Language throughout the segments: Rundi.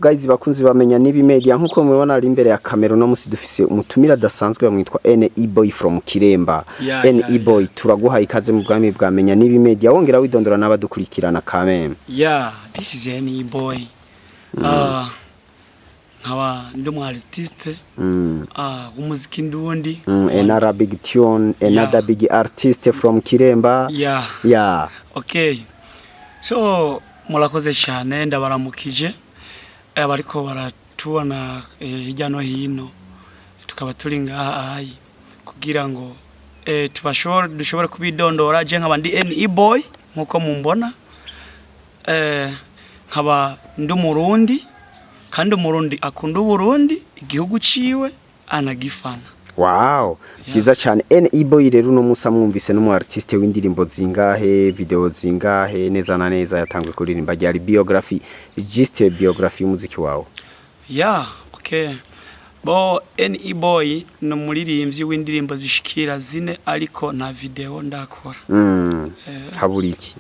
Guys, bakunzi bamenya nibi media, nkuko mubibona ari imbere ya kamera, no musi dufise umutumira adasanzwe, bamwitwa NE Boy from Kiremba. NE Boy, turaguhaye ikaze mu bwami bwa Menya nibi media, wongera widondora n'abadukurikirana kameme. Yeah, this is NE Boy. Nkaba ndi umu artiste w'umuziki ndundi. Another big tune, another big artist from Kiremba. Okay. So murakoze cyane, ndabaramukije abariko baratubona hirya no hino, tukaba turi ngaha ayi kugira ngo tubashobore dushobore kubidondora. Je nkaba ndi NE Boy nkuko mumbona, nkaba ndi umurundi, kandi umurundi akunda Uburundi, igihugu ciwe anagifana. Wow, vyiza cyane. NE Boy rero uno musi amwumvise n'umu artiste w'indirimbo zingahe, video zingahe, neza na neza yatanguye kuririmba ryari? Biography, juste biography y'umuziki wawe. Yeah, okay. Bo NE Boy ni umuririmbyi w'indirimbo zishikira 4, ariko nta video ndakora. Habura iki?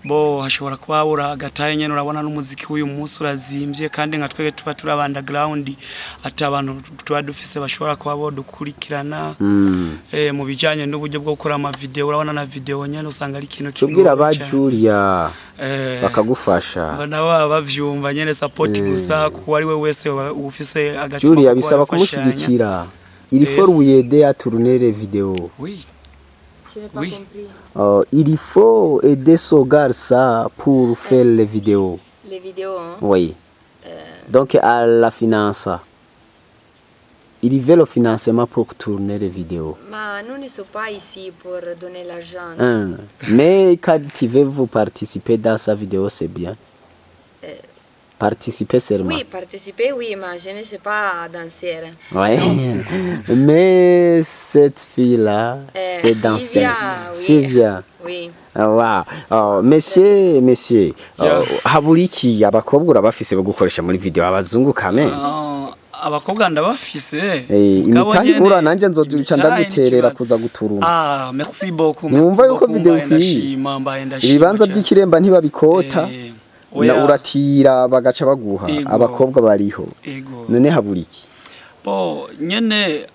Bo hashobora kuba habura agataye nyene, urabona n'umuziki w'uyu munsi urazimvye, kandi nka twebwe tuba turi aba underground, ati abantu tuba dufise bashobora kuba bodukurikirana mu bijanye n'uburyo bwo gukora ama video. Urabona na video nyene usanga ari ikintu Tubwira kigoye ba cane. Julia bakagufasha. Nabo baba bavyumva nyene, support gusa kuwo ari we wese ufise agatima Julia ko bisaba kuba yafashanya. kumushyigikira. Il faut lui aider à tourner les vidéos. Oui. Je n'ai pas compris. Il faut aider ce garçon pour faire les vidéos. Les vidéos, hein? Oui. Donc à la finance. Il veut le financement pour tourner les vidéos. Mais nous ne sommes pas ici pour donner l'argent. Hein. Mais quand tu veux vous participer dans sa vidéo, c'est bien. Participer seulement. Oui, participer, oui, mais je ne sais pas danser. Ouais. Mais cette fille-là, c'est danser. Sylvia, oui. Sylvia. Oui. Ah, wow. Oh, monsieur, monsieur, Yeah. oh, habura iki? Abakobwa urabafise bo gukoresha muri video, abazungu kame? Ah, abakobwa ndabafise. Eh, Mugabo imitahe nyene, ibura, nanje nzoca imitahe ndaguterera n'ikibazo. Kuza guturuma. Ah, merci beaucoup. Numva Merci yuko beaucoup, video mbaye ikwiye. ndashima, mbaye ndashima Ibibanza cyane. by'ikiremba ntibabikota. Oya. Na uratira bagaca baguha. Ego. Abakobwa bariho. Ego. None habura iki? Bo nyene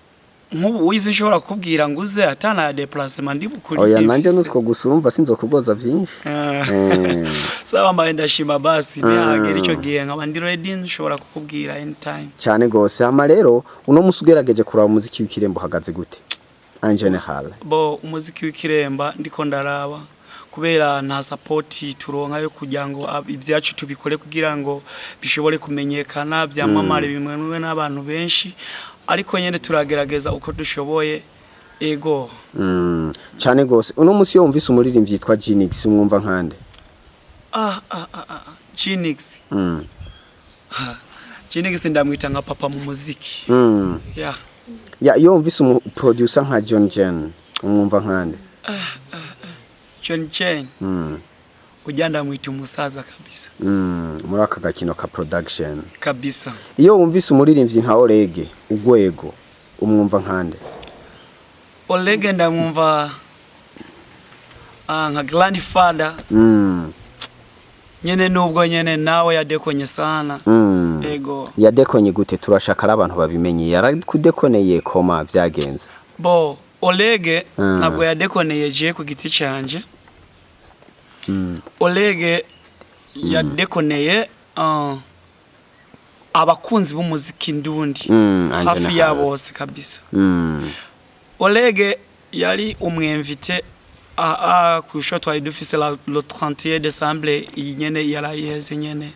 nk'ubu wize nshobora kukubwira ngo uze atana déplacement ndi bukuri. Oya, nanje nutwo gusa, urumva sinzokugoza vyinshi. Sawa, mbaye ndashima. Basi nihagera ico gihe nkaba ndi ready, nshobora kukubwira anytime. Cyane gose. Hama rero uno musi ugerageje kuraba umuziki w'ikiremba uhagaze gute en général? Bo umuziki w'ikiremba ndiko ndaraba, kubera nta support turonka yo kugira ngo ibyacu tubikore kugira ngo bishobore kumenyekana, byamamare, bimwenwe n'abantu benshi, ariko nyene turagerageza uko dushoboye, ego. Cyane gose. Uno musi iyo wumvise umuririmbyi yitwa Ginix, umwumva nkande? Ah ah ah ah, Ginix. Ginix ndamwita nka papa mu muziki. Yeah. Ya, iyo wumvise umu producer nka John Jen, umwumva nkande? John Jane, ujya ndamwita umusaza kabisa. Muri aka gakino ka production. Kabisa. Iyo wumvise umuririmbyi nka Orege Ugwego, umwumva nkande? Olege ndamwumva nka grandfather nyene, nubwo nyene nawe yadekonye sana. Ego. Yadekonye gute? Turashaka ari abantu babimenye. Yarakudekoneye koma vyagenze? Bo Olege ntabwo yadekoneye je ku giti canje. Olege yadekoneye abakunzi b'umuziki ndundi anje hafi ya nahawe. bose kabisa. Olege yari umu invité ku show twari dufise le 31 décembre, iyi nyene yarayiheze nyene,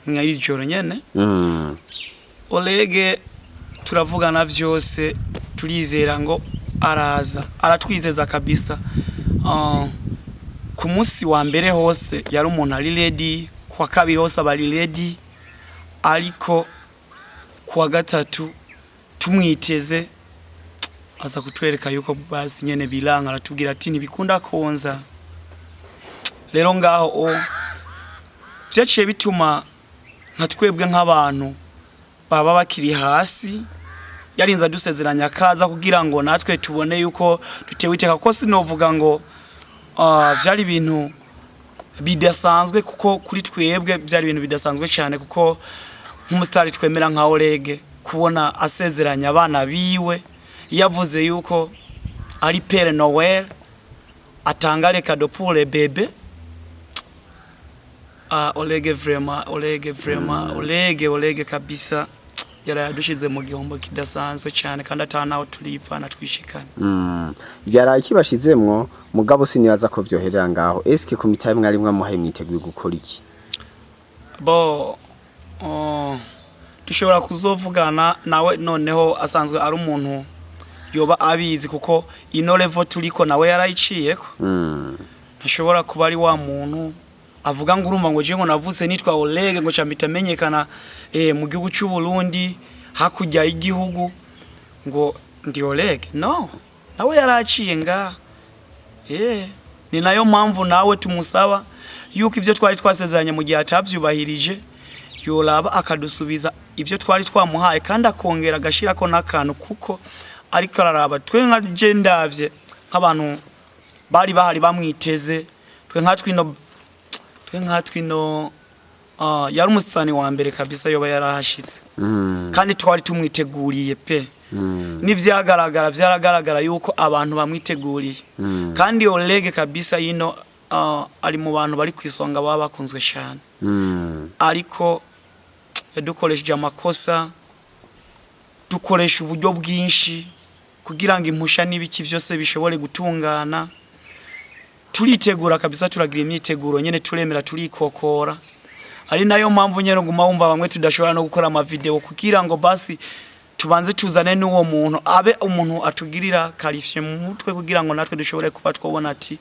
mwari joro nyene. Olege turavugana vyose, turizera ngo araza, aratwizeza kabisa. Ku munsi wa mbere hose yari umuntu ari ready, ku wa kabiri hose aba ari ready, ariko ku wa gatatu tumwiteze aza kutwereka yuko basi nyene biranga, aratubwira ati ntibikunda konza. Rero ngaho o vyaciye bituma nka twebwe nk'abantu baba bakiri hasi, yarinze adusezeranya akaza kugira ngo natwe tubone yuko dutewe iteka, ko sinovuga ngo vyari ibintu. Bidasanzwe, kuko kuri twebwe byari ibintu bidasanzwe cyane, kuko nk'umusitari twemera nka Orege, kubona asezeranya abana biwe, yavuze yuko ari Père Noël atanga les cadeaux pour les bébés. Ah, Olege vraiment, Olege vraiment, Olege, Olege kabisa yarayadushize mu gihombo kidasanzwe cyane, kandi atanaho turipfana twishikana. Yaraye kibashizemwo, mugabo sinibaza ko vyoherera ngaho. Eske ku mitahe mwari mwamuhaye mwiteguye gukora iki? Bo, oh, dushobora kuzovugana nawe noneho, asanzwe ari umuntu yoba abizi, kuko ino level turiko nawe yarayiciyeko. Ntashobora kuba ari wa muntu avuga ngo urumva ngo je ngo navutse nitwa Oleg, ngo campita menyekana mu gihugu cy'u Burundi, hakurya y'igihugu, ngo ndi Oleg. No, nawe yaraciye nga ni nayo mpamvu nawe tumusaba yuko ibyo twari twasezeranye, mu gihe atabyubahirije, yoraba akadusubiza ibyo twari twamuhaye, kandi akongera agashirako n'akantu, kuko ariko araraba twe nka je ndavye nk'abantu bari bahari bamwiteze, twe nka twino yari umusani wa mbere kabisa yoba yarahashitse, kandi twari tumwiteguriye pe. N'ivyagaragara vyaragaragara yuko abantu bamwiteguriye, kandi Oleg kabisa yino ari mu bantu bari kwisonga baba bakunzwe cyane, ariko yadukoresheje amakosa. Dukoresha uburyo bwinshi kugira ngo impusha n'ibiki byose bishobore gutungana. Turitegura kabisa, turagira imyiteguro nyene, turemera, turikokora. Ari nayo mpamvu nyene nguma wumva bamwe tudashobora no gukora ama video, kugira ngo basi tubanze tuzane n'uwo muntu, abe umuntu atugirira qualifié mu mutwe, kugira ngo natwe dushobore kuba twobona ati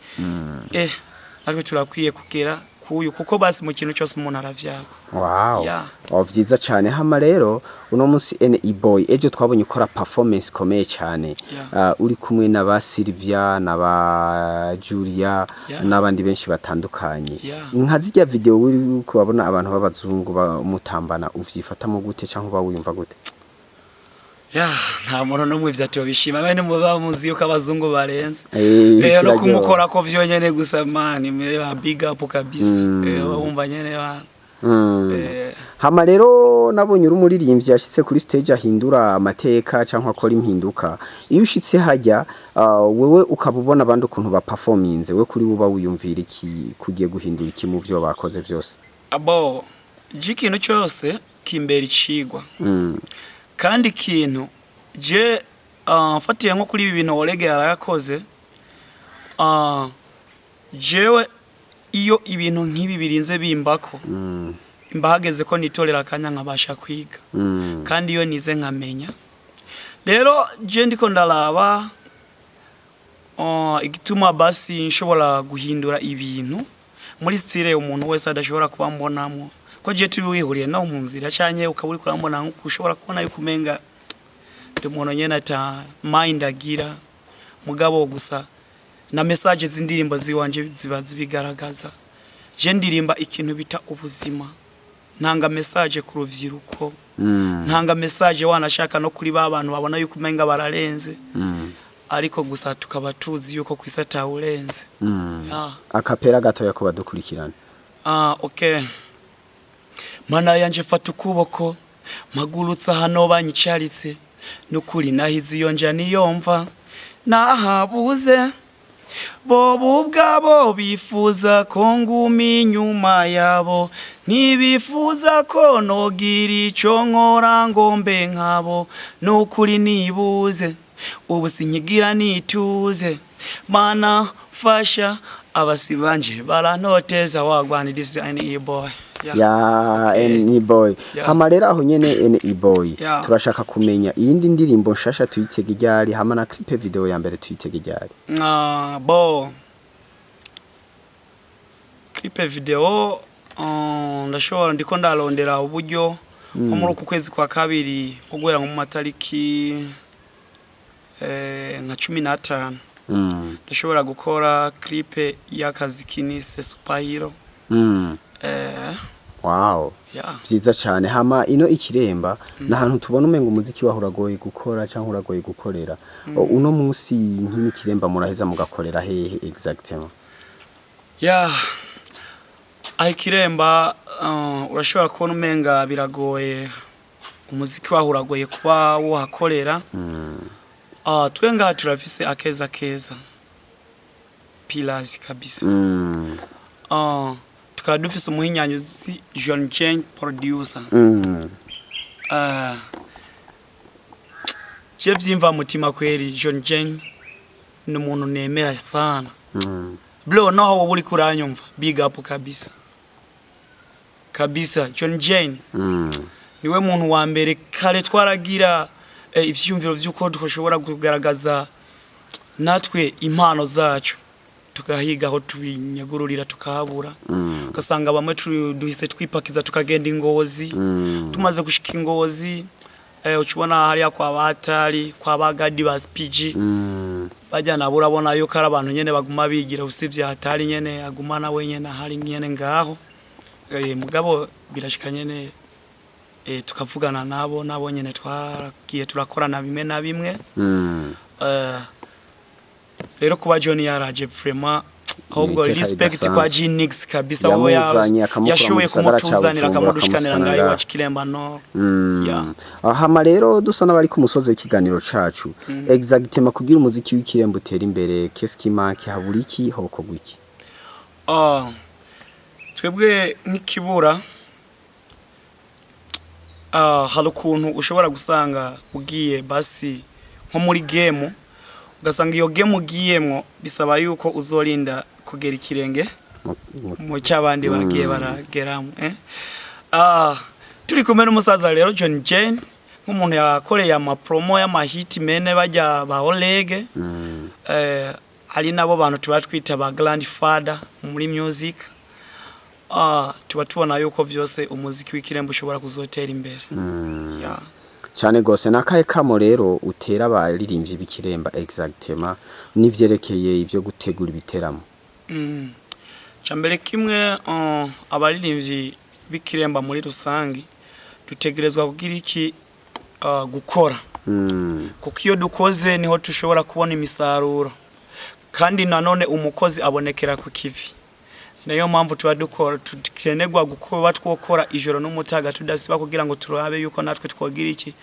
natwe turakwiye kugera kuyu, kuko basi mu kintu cyose umuntu aravyagwa. Wow. Yeah. Oh, vyiza cyane. Hama rero uno munsi NE Boy, ejo twabonye ukora performance ikomeye cyane. Uri kumwe na ba Sylvia na ba Julia n'abandi benshi batandukanye. Nka zirya video uri kubabona abantu b'abazungu bamutambana, uvyifatamo gute cyangwa uba wiyumva gute? Ya, nta muntu n'umwe ivyo atobishima, bene muba muzi yuko abazungu barenze. Eh, no kiraryoha. Kumukora ko vyonyene gusa, man, ba big up kabisa. Wumva nyene ba Hama rero nabonye uri umuririmbyi yashitse kuri stage ahindura amateka cyangwa akora impinduka. Iyo ushitse hajya wewe ukaba ubona abandi ukuntu ba performinze, we kuri uba wiyumvira iki, kugiye guhindura iki mu byo bakoze byose? Abo je ikintu cyose kimbera icigwa, kandi ikintu je mfatiye nko kuri ibi bintu Orege yarayakoze, jewe iyo ibintu nk'ibi birinze bimbako, mbahageze ko nitorera akanya nkabasha kwiga, kandi iyo nize nkamenya. Rero je ndiko ndaraba igituma basi nshobora guhindura ibintu muri style umuntu wese adashobora kuba mbonamo, ko je turi wihuriye no mu nzira canke ukaba uriko urambona nkuko ushobora kubona yuko umenga ndi umuntu nyene ata mind agira, mugabo gusa na message z'indirimbo ziwanje ziba zibigaragaza. Je ndirimba ikintu bita ubuzima, ntanga message ku ruvyiruko, ntanga message wanashaka no kuri ba bantu babona yuko umenga bararenze, ariko gusa tukaba tuzi yuko kwisi atawurenze. Yeah. Akapera gatoya ko badukurikirana. Ah, okay. Mana yanje, fata ukuboko mpagurutsa hano banyicaritse, nukuri nahize iyo nja niyomva nahabuze. Bo ubwabo bifuza ko nguma inyuma yabo, ntibifuza ko nogira ico nkora ngo mbe nkabo. Nukuri nibuze ubu sinkigira nituze. Mana fasha, abasi banje barantoteza. Wagwan, this is NE Boy. Yeah. Ya. Okay. NE Boy. Yeah. Hama rero aho nyene, NE Boy, turashaka kumenya iyindi ndirimbo nshasha tuyitega iryari, hama na clip video ya mbere tuyitega iryari? Ah, bo, clip video ndashobora, ndiko ndarondera uburyo nko muri uku kwezi kwa kabiri, nko guhera nko mu matariki nka 15, ndashobora gukora clip y'akazi kinise Superhero. Wow. Yeah. Vyiza cane. Hama ino ikiremba n'ahantu tubona umenga umuziki waho uragoye gukora canke uragoye gukorera. Uno munsi nk'ino ikiremba muraheza mugakorera hehe exactement? Yeah. Aho Ikiremba, urashobora kubona umenga biragoye, umuziki waho uragoye kuba wohakorera. Twe ngaha turafise akeza keza pillars kabisa. Tukaba dufise umuhinyanyuzi John Jane producer. Je vyimva mutima kweri, John Jane ni umuntu nemera sana. Bro, naho wowe uriko uranyumva, big up kabisa kabisa, John Jane. Niwe muntu wa mbere kare twaragira ivyiyumviro vy'uko dushobora kugaragaza natwe impano zacu, tugahiga aho tubinyagururira tukahabura. Ugasanga bamwe duhise twipakiza tukagenda Ingozi. Tumaze gushika Ingozi, ucubona hariya kwa Batari, kwa Bagadi ba SPG. Bajya nabo urabona yuko ari abantu nyene baguma bigira, usivye hatari nyene aguma nawe nyene ahari nyene ngaho. Mugabo birashika nyene, tukavugana nabo, nabo nyene twaragiye turakorana bimwe na bimwe. Rero kuba John yaraje, vraiment ahubwo Ni iteka respect ridasanzwe. kwa G-Nix kabisa, wowe Yamuzanye akamukura mu yashoboye gisagara ca kumutuzanira, Bujumbura, akamudushikanira akamushikana ngaho ngaha. iwacu Kiremba no. Yeah. Hama rero dusa n'abari ku musozi w'ikiganiro cacu, exactement kugira umuziki w'Ikiremba utere imbere, qu'est-ce qui manque, habura iki, hokorwa iki? Twebwe nk'ikibura, hari ukuntu ushobora gusanga ugiye basi nko muri game, ugasanga iyo game ugiyemwo bisaba yuko uzorinda kugera ikirenge mu cy'abandi bagiye barageramo. Turi kumwe n'umusaza rero John Jane, nk'umuntu yakoreye amapromo y'amahiti mene bajya ba Olege. Hari nabo bantu tuba twita ba grandfather muri music. Tuba tubona yuko byose umuziki w'Ikiremba ushobora kuzotera imbere. Yeah. Cyane gose. Nakahe kamo rero utera abaririmbyi b'Ikiremba exactement n'ivyerekeye ivyo gutegura ibiteramo? Cambere kimwe, abaririmbyi b'Ikiremba muri rusangi dutegerezwa kugira iki, gukora. Kuko iyo dukoze niho dushobora kubona imisaruro, kandi nanone umukozi abonekera ku kivi. Niyo mpamvu tuba dukora, dukenerwa kuba twokora ijoro n'umutaga tudasiba, kugira ngo turabe yuko natwe twogira iki,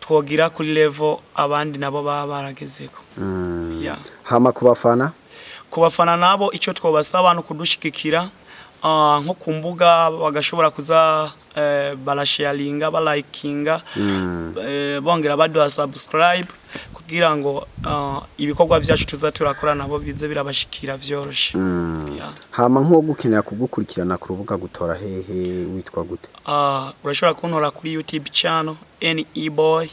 twogira kuri level abandi nabo baba baragezeko. Yeah. Hama ku bafana? Ku bafana nabo, icyo twabasaba ni ukudushigikira, nko ku mbuga bagashobora kuza barasharinga, barayikinga, bongera baduha subscribe, kugira ngo ibikorwa byacu tuza turakora nabo bize birabashikira vyoroshe. Yeah. Hama nk'uwo gukenera kugukurikirana ku rubuga gutora hehe, witwa gute? Urashobora kuntora kuri YouTube channel NE Boy,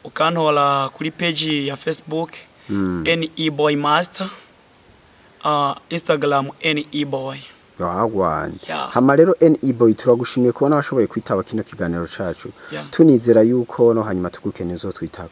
ukantora kuri page ya Facebook NE Boy Master, Instagram NE Boy. Wagwan. Yeah. Hama rero NE Boy, turagushimiye kubona washoboye kwitaba kino kiganiro cacu. Yeah. Tunizera yuko no hanyuma tugukeneye uzotwitaba.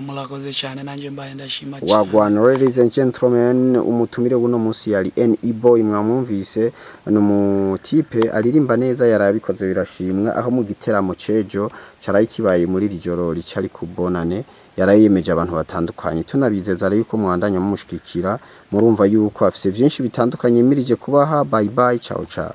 Murakoze cyane, nanjye mbaye ndashima cyane. Wagwan, ladies and gentlemen, umutumire w'uno munsi yari NE Boy. Mwamwumvise, ni umutipe aririmba neza, yarabikoze birashimwa, aho mu giteramo cejo caraye kibaye muri iri joro ricari ku bonane yarayemeje abantu batandukanye. Tunabizeza rero yuko mwandanya mumushigikira, murumva yuko afise vyinshi bitandukanye mirije kubaha. Bye bye, ciao ciao.